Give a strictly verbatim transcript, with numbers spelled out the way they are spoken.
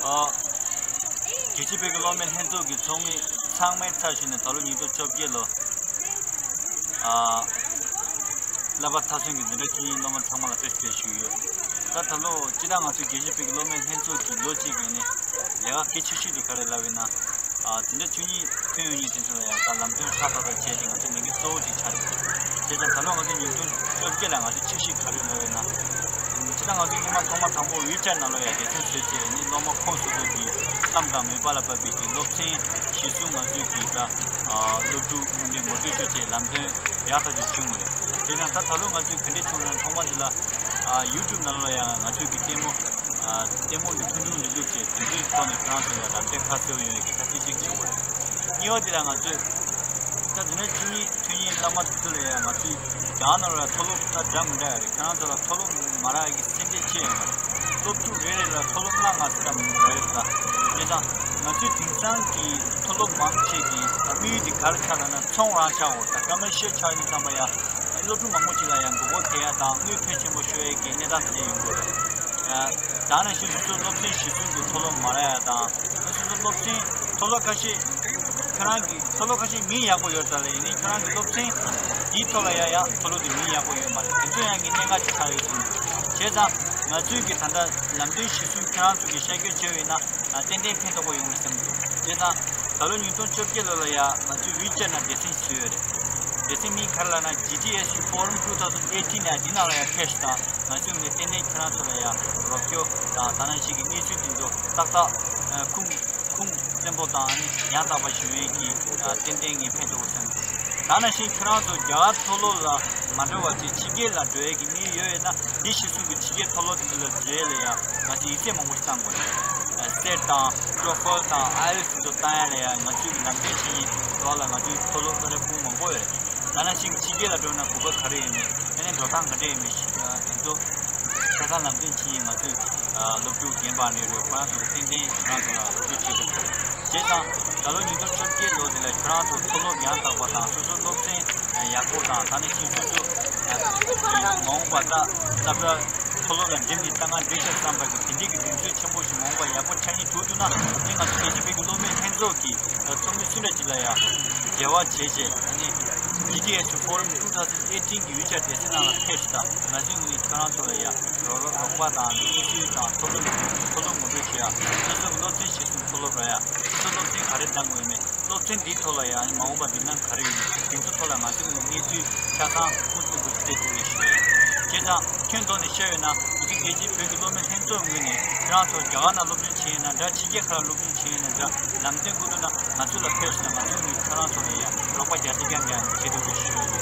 ཨ། རྒྱལ་སྤྱིའི་བོད་ཀྱི་སློབ་མའི་ལྷན་ཚོགས་ཀྱི་ཚོགས་མི་ཚང་མའི་ཚབ་ཞུས་ནས་ད་ལོ་ཉིས་སྟོང་བཅོ་བརྒྱད་ལོ། ཨ། བསླབ་པ་མཐར་སོན་གྱི་འཛིན་གྲྭ་བཅུ་གཉིས་སློབ་མ་ཚང་མ་ལ་བཀྲ་ཤིས་བདེ་ལེགས་ཞུ་གི་ཡོད། ད་ད་ལོ་སྤྱིར་བཏང་ང་ཚོའི་རྒྱལ་སྤྱིའི་བོད་ཀྱི་སློབ་མའི་ལྷན་ཚོགས་ཀྱི་ལོ་གཅིག་གི་ནི་ལས་ཀ་གལ་ཆེ་ཤོས་དེ་ག་རེ་ལབ་ཡིན་ན། ཨ། འཛིན་གྲྭ་བཅུ་གཉིས་ཐོན་ཡོང་མཁན་དེ་ཚོ་ལ་ཡང་ད་ལམ་སྟོན་ཧྲག་ཏག་ཏག་བྱས་ཏེ་ང་ཚོའི་ལས་འགན་གཙོ་བོ་ཅིག་ཆགས་རེད། བྱས་ཙང་ད་ལོ་ང་ཚོ་ཉིས་སྟོང་བཅོ་བརྒྱད་ལ་ང་ཚོའི་འཆར་གཞི་ག་རེ་ལབ་ཡོད་ན། སྤྱིར་བཏང་ང་ཚོ་སྔོན་མ་ཐོག་མ་དང་པོ་ཝི་ཅར་ནང་ལོགས་ཡང་སྡེ་ཚན་བཟོས་བྱས་ནི་སློབ་མ་ཁོང་སོ་སོ་གི་གཏམ་དང་མོས་པ་ལ་བབས་པའི་གི་སློབ་ཚན་གཞིར་བཟུང་ང་ཚོས་ཀྱི་ད་སློབ་ཕྲུག་དངོས་འབྲེལ་ངོ་སྤྲོད་ཞུ་བྱས་ལམ་སྟོན་ཡག་ཐག་ཆོད་བྱུང་བ་རེད། དེ་ཡང་ད་ད་ལོ་ང་ཚོས་ག་འདྲས་བྱུང་ན་ཐོག་མ་དེ་ལ་ཡུ་ཊུབ་ནང་ལོགས་ཡང་ང་ཚོས་ཀྱི་ལྟད་མོ། ལྟད་མོ་གི་ཐུང་ཐུང་ལུག་ལུག་བྱས་དེ་ཚོའི་ཐོག་ནས་ཁྱེད་རང་ཚོ་ལ་ལམ་སྟོན་ཁ་གསལ་པོ་ཡོང་ཡག་གི་ཐབས་ཤེས་ཅིག་བྱེད་དགོས་རེད། གཉིས་པ་དེ་ལ་ང་ཚོས་ད་དེ་ནས་བཅུ་གཉིས་ཐོན་མཁན་བླ་མ་དེ་ཚོ་ལ་ཡང་ང་ཚོས་རྒྱ་གར་ནང་ལ་མཐོ་སློབ་ད་འདྲ་མི་འདྲ་ཡོད་རེད། ཁྱེད་རང་ཚོ་ལ་མཐོ་སློབ་མ་རག་ཡག་གི་སེམས་ཁྲལ་ཅི་ཡང་མ་རེད། སློབ་ཕྲུག་རེ་རེ་ལ་མཐོ་སློབ་ལྔ་ལྔ་ཟེར་ད་མི་འདྲ་རེད་ད། བྱས་ཙང་ང་ཚོས་དེང་སང་གི་མཐོ་སློབ་མང་ཆེ་གི་དམིགས་ཡུལ་དེ་ག་རེ་ཆགས་ལབ་ན་ཚོང་རང་ཆགས་འོ་ད་ཀ་མེར་ཤལ་ཆགས་ཡིན་ཙམ་པ་ཡང་། སློབ་ཕྲུག་མང་པོ་ཅིག་ལ་ཡང་མགོ་སྐོར་ཐེབས་ཡག་དང་དངུལ་ཕོན་ཆེན་པོ་ཤོར་ཡག་གི་གནས་སྟངས་དེ་འདྲ་ཡོང་གི་རེད། ཨ། ད་ནང་བཞིན་སོ་སོའི་སློབ་ཚན་གཞིར་བཟུང་གི་མཐོ་སློབ་མ་རག་ཡག་དང་། སོ་སོའི་སློབ་ཚན་མཐོ་སློབ་ཁ་ཤས། ཁྱེད་རང་གི་མཐོ་སློབ་ཁ་ཤས་མིང་ཡག་པོ་ཡོད་ཙང་ལ་ཡིན་ནའི་ཁྱེད་རང་གི་སློབ་ཚན་དེའི་ཐོག་ལ་ཡང་ཡང་མཐོ་སློབ་དེ་མིང་ཡག་པོ་ཡོད་མ་རེད། དེ་ཚོ་ཡང་གི་གནད་འགག་ཅིག་ཆགས་ཡོད་ཟེར། བྱས་ཙང་ང་ཚོའི་གི་ད་ལྟ་ལམ་སྟོན་གཞིར་བཟུང་ཁྱེད་རང་ཚོ་གི་ཤར་བསྐྱོད་བྱས་པ་ཡིན་ན། ཏན་ཏན་ཕན་ཐོགས་པོ་ཡོང་གི་བསམ་གྱི་འདུག་བྱས་ཙང་ད་ལོ་ཉིས་སྟོང་བཅོ་བརྒྱད་ལོ་ལ་ཡང་ང་ཚོའི་ཝི་ཅར་ནང་སྡེ་ཚན་བཟོས་ཡོད་རེད། སྡེ་ཚན་མིང་ག་རེ་ལབ་ན་ཇི་ཊི་ཨེ་སི་ཡུ་Forum two thousand eighteen ནས་འདི་ནང་ལ་ཡང་ཕེབས་ཤིག་དང་ང་ཚོས་ངས་ཏན་ཏན་ཁྱེད་རང་ཚོ་ལ་ཡང་རོགས་སྐྱོར་དང་ད་ནང་བཞིན་གྱི་གནས་ཚུལ་འདི་ཚོ་ཏག་ཏག་ཁུངས་ཁུངས་བཙན་པོ་དང་ཡང་དག་པ་ཞུ་ཡས་ཀྱི་ཏན་ཏན་ངས་ཕན་ཐོགས་པོ་བསམ་གྱི་འདུག་ད་ནང་བཞིན་ཁྱེད་རང་ཚོ་རྒྱ་གར་མཐོ་སློབ་ལ་མ་འགྲོ་བ་བྱས་ཕྱི་རྒྱལ་ལ་འགྲོ་ཡས་ཀྱི་དམིགས་ཡུལ་ཡོད་ཡོད་ན། འདི་གཞིར་བཟུང་གི་ཕྱི་རྒྱལ་མཐོ་སློབ་དེ་ཚོ་ལ་འཛུལ་ཡས་ལ་ཡང་ང་ཚོས་ཡིག་ཚད་མང་པོ་ཞིག་བཏང་དགོས་རེད། སེཊ་དང་ཊོ་ཧྥལ་དང་ཨའི་ཨེལ་ཊི་ཨེས་དེ་ཚོ་བཏང་ཡས་ལ་ཡང་ང་ཚོའི་གི་ལམ་སྟོན་བྱེད་ཡས་ལོགས་ལ་ང་ཚོའི་མཐོ་སློབ་ཨ་རི་ཁུངས་མང་པོ་ཡོད་རེད། ད་ནང་བཞིན་ཕྱི་རྒྱལ་ལ་འགྲོ་ན་གོ་སྐབས་ག་རེ་ཡོད་མེད། ཨ་ནི་འགྲོ་སྟངས་ག་འདྲ་ཡོད་མེད་ཤེས་དེ་ཚོ་ཆ་ཚང་ལམ་སྟོན་བྱེད་ཡས་ང་ཚོའི་སློབ་ཕྲུག་རྒན་པ་རེ་རེ་ཁོ་རང་ཚོ་ལ་ཏན་ཏན་ཁོ་རང་ཚོ་ལ་རོགས་སྐྱོར་བྱེད་དགོས། བྱས་ཙང་ད་ལོ་ཉིས་སྟོང་བཅོ་བརྒྱད་ལོ་དེ་ལ་ཁྱོད་རང་ཚོ་མཐོ་སློབ་ཡང་དག་པ་དང་སོ་སོའི་སློབ་ཚན་ཡག་པོ་དང་ད་ནི་ཕྱིན་སོ་སོ་མ་འོངས་པ་ད་སློབ་གྲྭ་མཐོ་སློབ་ལ་འགྲིམས་ནས་ད་ང་འགྲིག་ཤག་བསམ་པ་གི་དེ་འདྲའི་གི་གདེང་ཚོད་ཆེན་པོ་ཞིག་མ་འོངས་པ་ཡག་པོ་ཆགས་ཉེན་ཐུག་འདུག་ན་དེ་ང་ཚོ་རྒྱལ་སྤྱིའི་བོད་ཀྱི་སློབ་མའི་ལྷན་ཚོགས་ཀྱི་ཚོགས་མི་སུ་འདྲ་ཅིག་ལ་ཡང་འབྲེལ་བ་བྱས་རྗེས་ཨ་ནི་ཇི་ཊི་ཨེ་སི་ཡུ་Forum two thousand eighteen གི་ཝི་ཅར་སྡེ་ཚན་ནང་ལ་ཕེབས་ཤིག་དང་ང་ཚོའི་ངོས་ནས་ཁྱོད་རང་ཚོ་ལ་ཡང་རོགས་རོགས་པ་དང་གནས་ཚུལ་དང་མཐོ་སློབ་མཐོ་སློབ་ངོ་སྤྲོད་བྱེད་ཡ་སོ་སོ་གི་སློབ་ཚན་གཞིར་བཟུང་མཐོ་སློབ་ར་ཡ་སོ་སོ་སློབ་ཚན་ག་རེ་འདང་དགོས་ཡོད་མེད། སློབ་ཚན་འདིའི་ཐོག་ལ་ཡང་མ་འོངས་པར་འགྲིག་སྣང་ག་རེ་ཡོད་མེད་དེ་ཚོ་ཐོག་ལ་ང་ཚོས་གནས་ཚུལ་ཆ་ཚང་ཧུར་ཐག་གིས་ཞུ་ཡས་ཞུ་ཡས། བྱས་ཙང་ཁྱོན་བསྡོམས་ནས་བཤད་ཡོད་ན་ང་ཚོ་རྒྱལ་སྤྱིའི་བོད་ཀྱི་སློབ་མའི་ལྷན་ཚོགས་ངོས་ནས་ཁྱེད་རང་ཚོ་རྒྱ་གར་ནང་སློབ་སྦྱོང་བྱས་ཡིན་ན་འདྲ་ཕྱི་རྒྱལ་ཁག་ལ་སློབ་སྦྱོང་བྱས་ཡིན་ན་འདྲ་ལམ་སྟོན་དགོས་འདུག་ན་ང་ཚོ་ལ་ཕེབས་ཤིག་དང་ང་ཚོ་ངོས་ནས་ཁྱེད་རང་ཚོ་ལ་ཡང་རོགས་པ་རྒྱ་ཆེ་རྐྱང་རྐྱང་བྱེད་ཐུབ་པ་ཞུ་ཡས་ཡོད།